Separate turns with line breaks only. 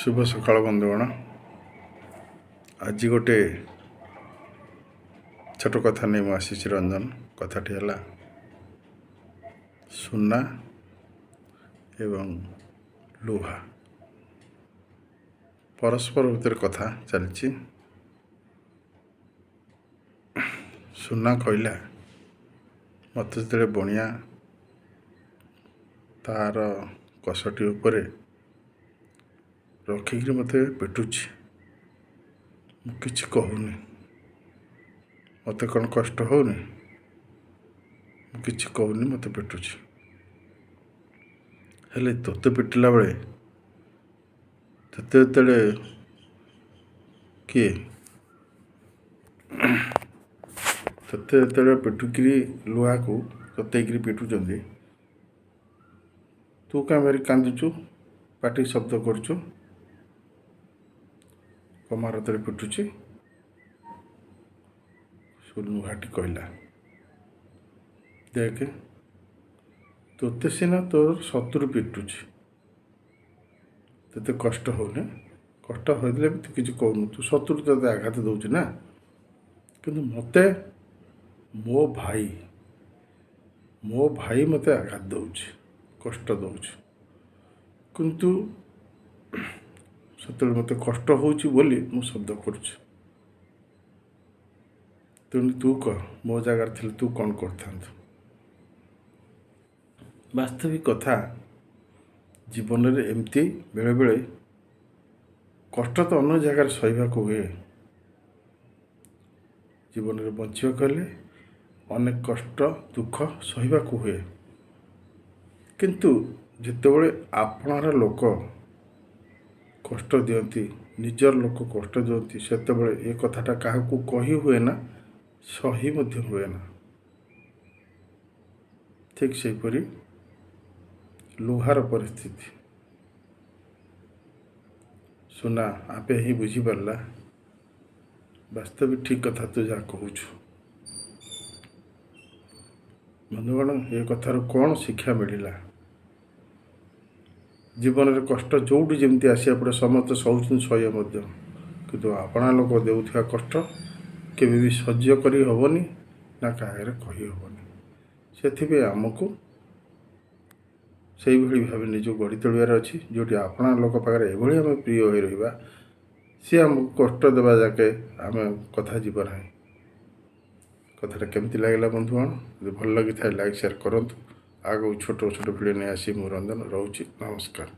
ଶୁଭ ସକାଳ ବନ୍ଧୁଗଣ। ଆଜି ଗୋଟେ ଛୋଟ କଥା ନେଇ ମୁଁ ଆସିଛି ରଞ୍ଜନ। କଥାଟି ହେଲା ସୁନା ଏବଂ ଲୁହା ପରସ୍ପର ଭିତରେ କଥା ଚାଲିଛି। ସୁନା କହିଲା, ମୋତେ ଯେତେବେଳେ ବଣିଆ ତାର କଷଟି ଉପରେ ରଖିକିରି ମୋତେ ପିଟୁଛି, ମୁଁ କିଛି କହୁନି, ମୋତେ କ'ଣ କଷ୍ଟ ହେଉନି? ମୁଁ କିଛି କହୁନି, ମୋତେ ପିଟୁଛି। ହେଲେ ତୋତେ ପିଟିଲା ବେଳେ ତୋତେ ଯେତେବେଳେ କିଏ ତୋତେ ଯେତେବେଳେ ପିଟୁକିରି ଲୁହାକୁ ତତେଇକିରି ପିଟୁଛନ୍ତି, ତୁ କାଁ ଭାରି କାନ୍ଦୁଛୁ, ପାଟି ଶବ୍ଦ କରୁଛୁ? କମାର ଯେତେବେଳେ ପିଟୁଛି, ଲୁହାଟି କହିଲା, ଦେଖେ ତୋତେ ସିନା ତୋର ଶତ୍ରୁ ପିଟୁଛି, ତୋତେ କଷ୍ଟ ହେଉନି, କଷ୍ଟ ହୋଇଥିଲେ ବି ତୁ କିଛି କହୁନୁ, ତୁ ଶତ୍ରୁ ତୋତେ ଆଘାତ ଦେଉଛି ନା। କିନ୍ତୁ ମୋତେ ମୋ ଭାଇ ମୋତେ ଆଘାତ ଦେଉଛି, କଷ୍ଟ ଦେଉଛି, କିନ୍ତୁ ସେତେବେଳେ ମୋତେ କଷ୍ଟ ହେଉଛି ବୋଲି ମୁଁ ଶବ୍ଦ କରୁଛି। ତେଣୁ ତୁ କହ, ମୋ ଜାଗାରେ ଥିଲେ ତୁ କ'ଣ କରିଥାନ୍ତୁ? ବାସ୍ତବିକ କଥା, ଜୀବନରେ ଏମିତି ବେଳେବେଳେ କଷ୍ଟ ତ ଅନ୍ୟ ଜାଗାରେ ସହିବାକୁ ହୁଏ। ଜୀବନରେ ବଞ୍ଚିବାକୁ ହେଲେ ଅନେକ କଷ୍ଟ ଦୁଃଖ ସହିବାକୁ ହୁଏ, କିନ୍ତୁ ଯେତେବେଳେ ଆପଣାର ଲୋକ କଷ୍ଟ ଦିଅନ୍ତି, ନିଜର ଲୋକ କଷ୍ଟ ଦିଅନ୍ତି, ସେତେବେଳେ ଏ କଥାଟା କାହାକୁ କହି ହୁଏ ନା, ସହି ମଧ୍ୟ ହୁଏ ନା। ଠିକ୍ ସେହିପରି ଲୁହାର ପରିସ୍ଥିତି। ସୁନା ଆପେ ହିଁ ବୁଝିପାରିଲା, ବାସ୍ତବିକ ଠିକ୍ କଥା ତୁ ଯାହା କହୁଛୁ। ବନ୍ଧୁଗଣ, ଏ କଥାରୁ କ'ଣ ଶିକ୍ଷା ମିଳିଲା? ଜୀବନରେ କଷ୍ଟ ଯେଉଁଠି ଯେମିତି ଆସିବା ପଡ଼େ, ସମସ୍ତେ ସହୁଛନ୍ତି, ସହ୍ୟ ମଧ୍ୟ, କିନ୍ତୁ ଆପଣା ଲୋକ ଦେଉଥିବା କଷ୍ଟ କେବେ ବି ସହ୍ୟ କରି ହେବନି ନା କାହା ଆଗରେ କହି ହେବନି। ସେଥିପାଇଁ ଆମକୁ ସେଇଭଳି ଭାବେ ନିଜକୁ ଗଢ଼ି ତୋଳିବାର ଅଛି, ଯେଉଁଠି ଆପଣା ଲୋକ ପାଖରେ ଏଭଳି ଆମେ ପ୍ରିୟ ହୋଇ ରହିବା, ସିଏ ଆମକୁ କଷ୍ଟ ଦେବା ଯାକେ ଆମେ କଥା ଯିବ ନାହିଁ। କଥାଟା କେମିତି ଲାଗିଲା ବନ୍ଧୁଗଣ? ଯଦି ଭଲ ଲାଗିଥାଏ ଲାଇକ୍ ସେୟାର କରନ୍ତୁ। ଆଗକୁ ଛୋଟ ଛୋଟ ଭିଡ଼ିଓ ନେଇ ଆସି ମୁଁ ରଞ୍ଜନ ରହୁଛି। ନମସ୍କାର।